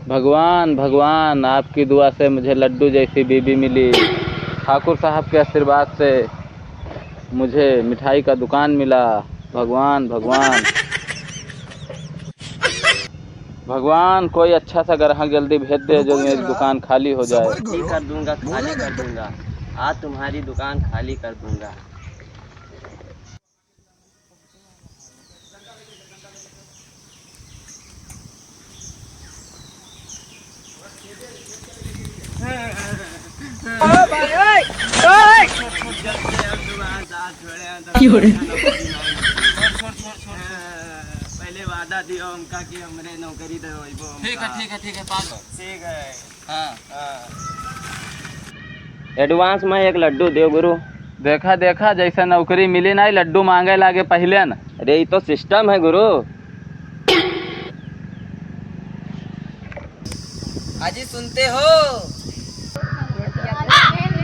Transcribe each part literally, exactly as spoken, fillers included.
भगवान, भगवान, आपकी दुआ से मुझे लड्डू जैसी बीबी मिली। ठाकुर साहब के आशीर्वाद से मुझे मिठाई का दुकान मिला। भगवान, भगवान, भगवान, कोई अच्छा सा ग्राहक जल्दी भेज दे जो मेरी दुकान खाली हो जाए। खाली कर दूंगा, खाली कर दूंगा। आज तुम्हारी दुकान खाली कर दूंगा। पहले वादा दियो हमका कि हमरे नौकरी देवइबो हमका। ठीक है, ठीक है, ठीक है, पास। ठीक है। हाँ। हाँ। Advance में एक लड्डू दियो गुरु। देखा, देखा, जैसे नौकरी मिली नाहीं, लड्डू माँगे लागे पहिले न। अरे, ई तो system है गुरु। हाजी, सुनते हो?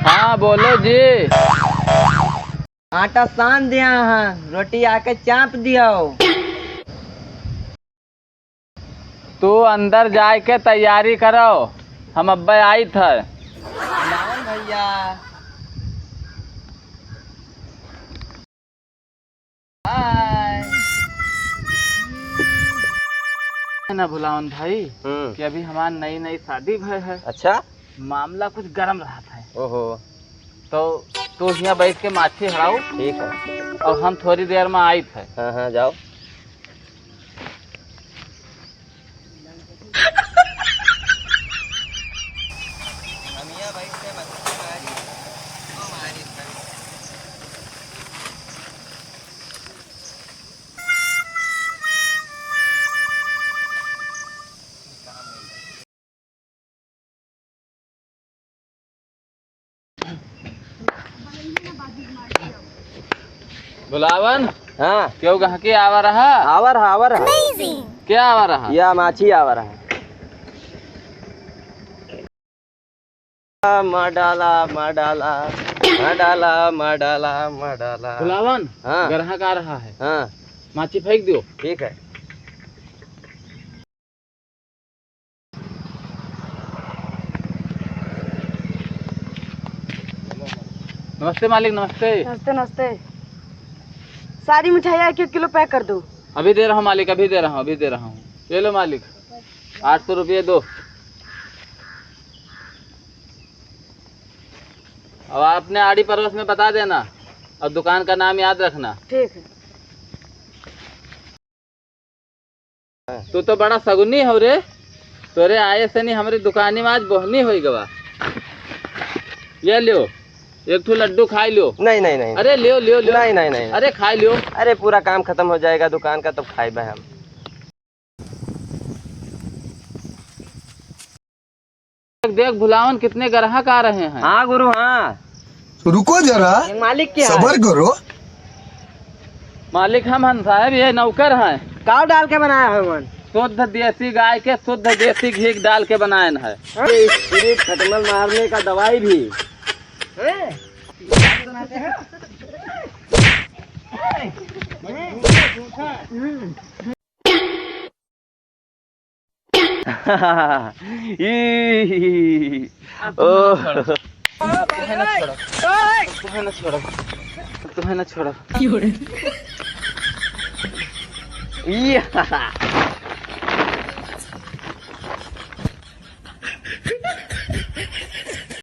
हाँ, बोलो जी। आटा सान दिया है, रोटी आके चाप दियो। तू अंदर जाए के तैयारी करो, हम अब्बे आइत है। प्रणाम भैया। हाय। है ना भुलावन भाई, हम्म। कि अभी हमार नई नई शादी भय है। अच्छा। मामला कुछ गरम रहत है। ओहो। तो तू हियाँ बैठ के माछी हराओ। ठीक है। और हम थोड़ी देर में आइत है। हाँ, हाँ, जाओ। हम हियाँ बैठ के मछली मारी, ओ मारी। भुलावन। हाँ। केहू गहकी आवा रहा? आवा रहा, आवा रहा। क्या आवा रहा? या माछी आवा रहा। मार डाला, मार डाला, मार डाला, मार डाला, मार डाला। भुलावन, हाँ। ग्राहक आ रहा है। हाँ। माछी फेंक दियो। ठीक है। नमस्ते मालिक, नमस्ते। नमस्ते, नमस्ते। सारी मिठाइयाँ एक एक किलो pack कर दो। अभी दे रहा हूँ मालिक, अभी दे रहा हूँ, अभी दे रहा हूँ। ये लो मालिक, आठ सौ रुपये दो। अब आप अपने आड़ी पड़ोस में बता देना और दुकान का नाम याद रखना। ठीक है। तू तो बड़ा सगुनी हो रे, तोरे आए से नहीं हमरी दुकानी में आज बोहनी होई गवा। ये लियो, एक ठो लड्डू खाई लियो। नहीं, नहीं, नहीं। अरे लियो, लियो, लियो। नहीं, नहीं, नहीं। अरे खाई लियो। अरे पूरा काम खतम हो जाएगा दुकान का, तब खाइबे हम। देख, देख भुलावन, कितने ग्राहक आ रहे हैं। हाँ गुरु, हाँ। रुको जरा, ये मालिक क्या है? सबर करो। मालिक हम हन साहब, ये नौकर हैं। का डाल के बनाया है मन? शुद्ध देसी गाय के शुद्ध देसी घी डाल के बनाए है। हाँ? ये spirit खटमल मारने का दवाई भी। हैं? ई, ओ। तुम्हें ना छोड़ब। तुम्हें ना छोड़ब। तुम्हें ना छोड़ब। ई।